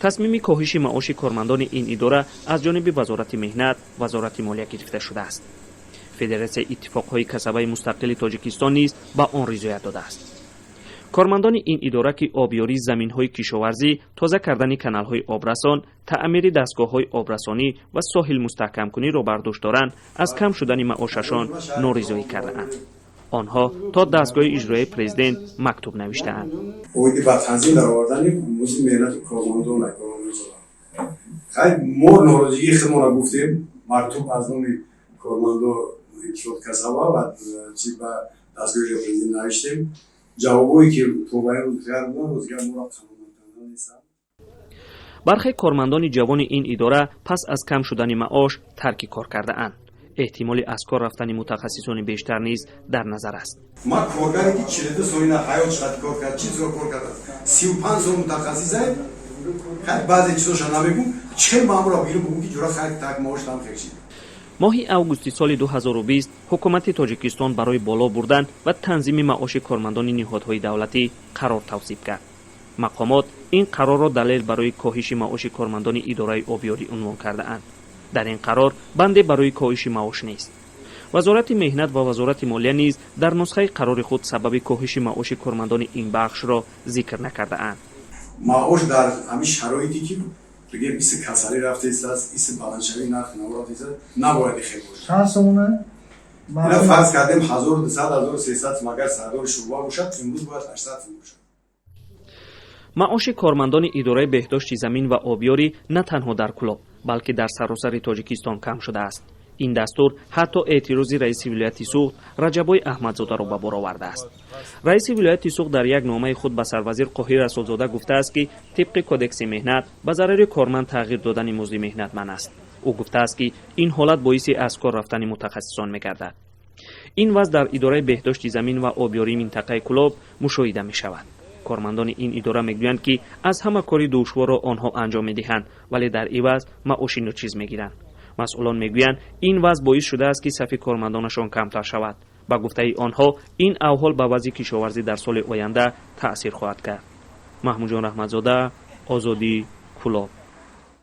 Тасмими коҳиши маоши кормандони ин идора аз ҷониби Вазорати меҳнат, Вазорати молия гирифта шудааст. Федератсияи иттифоқҳои касабаи мустақили Тоҷикистон низ ба он ризоят додааст. Кормандони ин идора, ки обёрии заминҳои кишоварзӣ, тоза кардани каналҳои обрасон, таъмири дастгоҳҳои обрасонӣ ва соҳилмустаҳкамкуниро бар дӯш доранд, аз кам шудани маошашон норизоӣ кардаанд. Онҳо то дастгоҳи иҷроияи президент мактуб навиштаанд. Оиди ба танзим даровардани музди меҳнати кормандон. Хай, мо норозигии худмонро гуфтем, мактуб аз номи кормандо иттифоқи касаба ва чи ба дастгоҳи иҷроияи президент навиштем. Ҷавобое ки то ба имрӯз дигар буданд, рӯзгар моро қаноатмандона нестанд. Бархе кормандони ҷавони ин идора пас аз кам шудани маош тарки кор кардаанд. Эҳтимоли аз кор рафтани мутахассисони бештар низ дар назар аст. Ман коргаре, ки 42 солина ҳаёт чиқадр кор кард, чӣ зор кор кардааст, 35 сол мутахассисае, хай, баъзе чизоша намегум, чӣ маъмура бигирам, бугум, ки ҷура, хай, так маош там хел. Моҳи августи соли 2020 ҳукумати Тоҷикистон барои боло бурдан ва танзими маоши кормандони ниҳодҳои давлатӣ қарор тавсиб кард. Мақомот ин қарорро далел барои коҳиши маоши кормандони идораи обёрӣ унвон кардаанд. Дар ин қарор банде барои коҳиши маош нест. Вазорати меҳнат ва Вазорати молия низ дар нусхаи қарори худ сабаби коҳиши маоши кормандони ин бахшро зикр накардаанд. Маош дар ҳамин шароите, ки бигем, иси касалӣ рафтааст, иси баландшавии нархи наво рафтааст, набояд хел бошад. Чанд сомона? Ина фарз кардем, 1200, 1300 сум агар сардори шӯъба бошад, имрӯз бояд 800 сум бошад. Маоши кормандони идораи беҳдошти замин ва обёрӣ на танҳо дар Кӯлоб, балки дар саросари Тоҷикистон кам шудааст. Ин дастур ҳатто эътирози раиси вилояти Суғд Раҷаббой Аҳмадзодаро ба бор овардааст. Раиси вилояти Суғд дар як номаи худ ба сарвазир Қоҳир Расулзода гуфтааст, ки тибқи Кодекси меҳнат ба зарари корманд тағйир додани музди меҳнат манъ аст. Ӯ гуфтааст, ки ин ҳолат боиси аз кор рафтани мутахассисон мегардад. Ин вазъ дар идораи беҳдошти замин ва обёрии минтақаи Кӯлоб мушоҳида мешавад. Кормандони ин идора мегӯянд, ки аз ҳама кори душворро онҳо анҷом медиҳанд, вале дар иваз маоши ночиз мегиранд. Масъулон мегӯянд, ин вазъ боис шудааст, ки сафи кормандонашон камтар шавад. Ба гуфтаи онҳо, ин аҳвол ба вазъи кишоварзӣ дар соли оянда таъсир хоҳад кард. Маҳмудҷон Раҳматзода, Озодӣ, Кӯлоб.